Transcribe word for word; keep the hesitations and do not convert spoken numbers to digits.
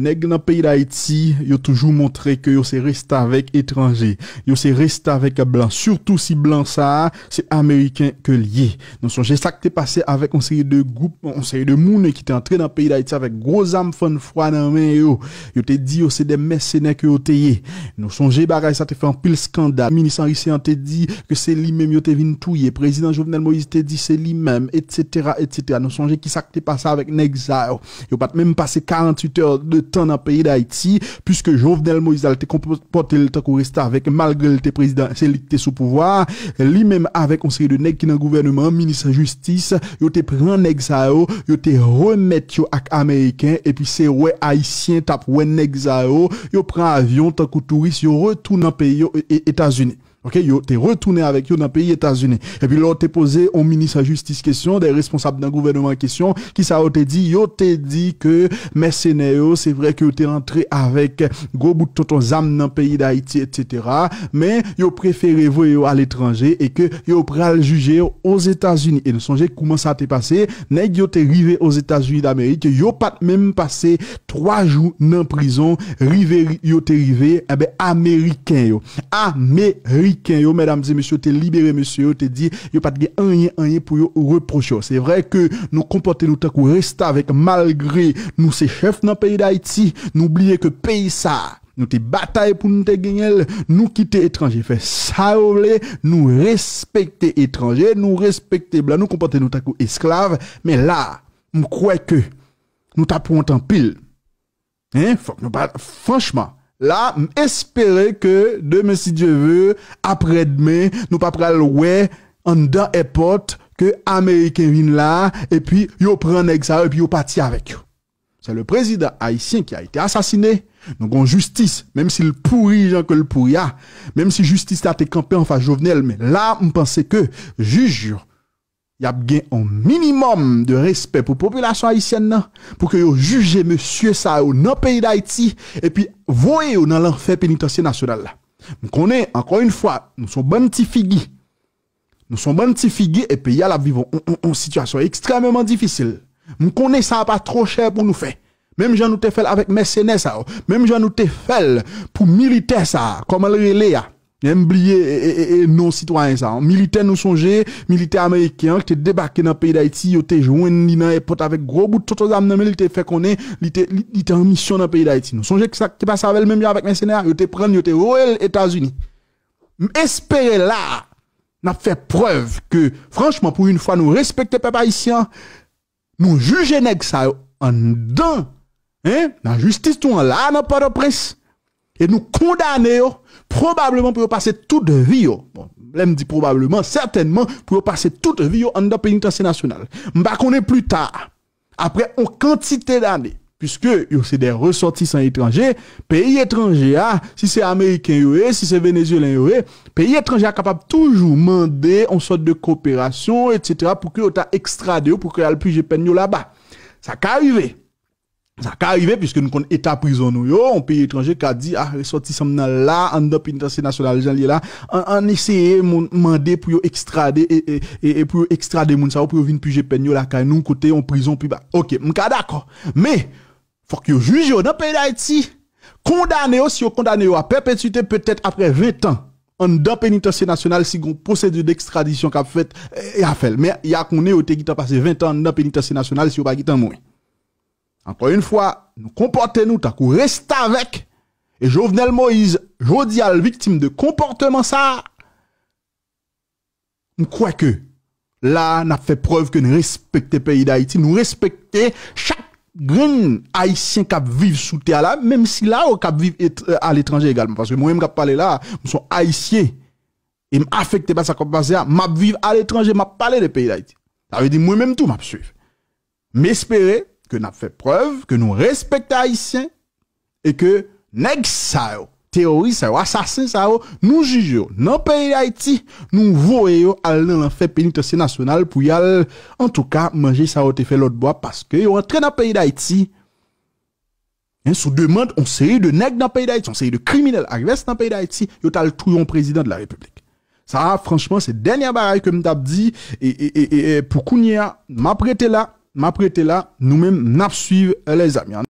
Nèg nan peyi Dayiti, yo toujou montre ke yo se restavèk etranje. Yo se restavèk blan. Sitou si blan sa a, se ameriken ke l ye. Nou sonje sa k te pase avèk yon seri de gwoup, yon seri de moun ki te antre nan peyi Dayiti avèk gwo zam fann fwa nan men yo. Yo te di yo se de mèsenè ke yo te ye. Nou sonje bagay sa te fè anpil eskandal. Minis Henri Céant te di ke se li menm yo te vin touye. Prezidan Jovenel Moïse te di se li menm, etsetera, etsetera. Nou sonje ki sa k te pase avèk nèg sa yo. Yo pa t menm pase karanntuit è de tan nan peyi Dayiti, piske Jovenel Moïse la, l te konpòte l tankou restavèk, malgre l te prezidan, se li ki te sou pouvwa a. Li menm avèk yon seri de nèg ki nan gouvènman an, minis jistis, yo te pran nèg sa yo, yo te remèt yo ak ameriken, epi se wè ayisyen t ap wè nèg sa yo, yo pran avyon tankou touris, yo retounen nan peyi yo, e, e, Etazini. Ok, yo te retounen avèk yo nan peyi Etazini. Epi lè w te poze yon minis jistis kesyon, de responsab nan gouvènman an kesyon, ki sa yo te di? Yo te di ke mèsenè yo, se vre ke yo te antre avèk gwo bout tonton zam nan peyi Dayiti, etsetera, men yo prefere voye yo aletranje e ke yo pral jije yo Ozetazini. E nou sonje kouman sa te pase, nèg yo te rive Ozetazini Damerik, yo pa t menm pase twa jou nan prizon, rive ri-, yo te rive, enben, ameriken yo. Ameriken yo, medam e mesye, te libere mesye yo, te di yo pa t gen anyen, anyen pou yo repwoche yo. Se vre ke nou konpòte nou tankou restavèk, malgre nou se chèf nan peyi Dayiti, nou bliye ke peyi sa a, nou te batay pou nou te genyen l, nou kite etranje fè sa yo vle, nou respekte etranje, nou respekte blan, nou konpòte nou tankou esklav, men la a, m kwè ke nou t ap wont anpil. Hein, fòk nou pa, franchman, la, m espere ke demen, si Dye ve, aprè demen, nou pa pral wè anndan èpòt ke ameriken vin la, epi yo pran nèg sa yo, epi yo pati avèk yo. C'est le président haïtien qui a été assassiné. Nou gon jistis, menm si l pouri jan ke l pouri a, menm si jistis la te kanpe anfas Jovenel, men la, m panse ke jij yo, y ap gen yon minimòm de respè pou popilasyon ayisyèn nan, pou ke yo jije mesye sa yo nan peyi Dayiti, epi voye yo nan lanfè penitansye nasyonal la. M konnen, ankò yon fwa, nou se yon bann ti figi. Nou se yon bann ti figi e peyi a l ap viv yon, yon, yon, yon sitiyasyon ekstrèmeman difisil. M konnen sa pa twò chè pou nou fè. Menm jan nou te fè l avèk mèsenè sa yo, menm jan nou te fè l pou militè sa a, kòman l rele a? Men m bliye, e, e, e, e non sitwayen sa a. Militè, nou sonje, militè ameriken an ki te debake nan peyi Dayiti, yo te jwenn li nan èpòt avèk gwo bout tonton zam nan men l, li te fè konnen li te, li, li te an misyon nan peyi Dayiti. Nou sonje ki sa k te pase avè l menm jan avèk mèsenè a, yo te pran l, yo te voye l Etazini. M espere la a, n ap fè prèv ke, franchman, pou yon fwa, nou respekte pèp ayisyen an, nou jije nèg sa yo anndan, hein, nan jistis nou an la a nan Pòtoprens, e nou kondane yo, pwobableman pou yo pase tout vi yo. Bon, lè m di pwobableman, sètènman pou yo pase tout vi yo anndan penitansye nasyonal. M pa konnen pli ta, aprè yon kantite dane, piske yo se de resòtisan etranje, peyi etranje a, si se ameriken yo ye, si se venezuelen yo ye, peyi etranje a kapab toujou mande yon sòt de koperasyon, etsetera, pou ke yo ta ekstrade yo, pou ke y al pije pèn yo laba. Sa ka rive. Sa ka rive, piske nou konn eta prizon nou yo, yon peyi etranje ka di, ah, resòtisan m nan la, anndan penitansye nasyonal jan l ye la, ann, ann eseye moun, mande pou yo ekstrade, e, e, e, e pou yo ekstrade moun sa yo, pou yo vin pije pèn yo lakay nou, kote yon prizon pi ba. Ok, m ka dakò. Men, fòk yo jije yo nan peyi Dayiti, kondane yo, si yo kondane yo a pèpetwite, petèt aprè ven tan, anndan penitansye nasyonal, si gon pwosedi dekstradisyon k ap fèt, e, y a fè l. Men, y a konnen yo te gentan pase ven tan anndan penitansye nasyonal si yo pa gentan mouri. Ankò yon fwa, nou konpòte nou tankou restavèk. E Jovenel Moïse, jodi a, l viktim de konpòteman sa a. M kwè ke la a, n ap fè prèv ke n respekte peyi Dayiti, nou respekte chak grenn Ayisyen k ap viv sou tè a la, menm sila yo k ap viv et-, aletranje egalman. Paske mwen menm k ap pale la a, m se yon Ayisyen. E m afekte pa sa k ap pase a, m ap viv aletranje, m ap pale de peyi Dayiti. Sa vle di mwen menm tou, m ap swiv. M espere ke n ap fè prèv ke nou respekte Ayisyen e ke nèg sa yo, teworis sa yo, asasen sa yo, nou jije yo nan peyi Dayiti, nou voye yo al nan lanfè penitansye nasyonal pou y al, antouka, manje sa yo te fè lòt bò a, paske yo antre nan peyi Dayiti, en, sou demann yon seri de nèg nan peyi Dayiti, yon seri de kriminèl ak vès nan peyi Dayiti, yo t al touye yon prezidan de la repiblik. Sa a, franchman, se dènye bagay ke m t ap di, e, e, e, e, e pou kounye a, m ap rete la, m ap rete la, nou menm, n ap swiv, lèzami.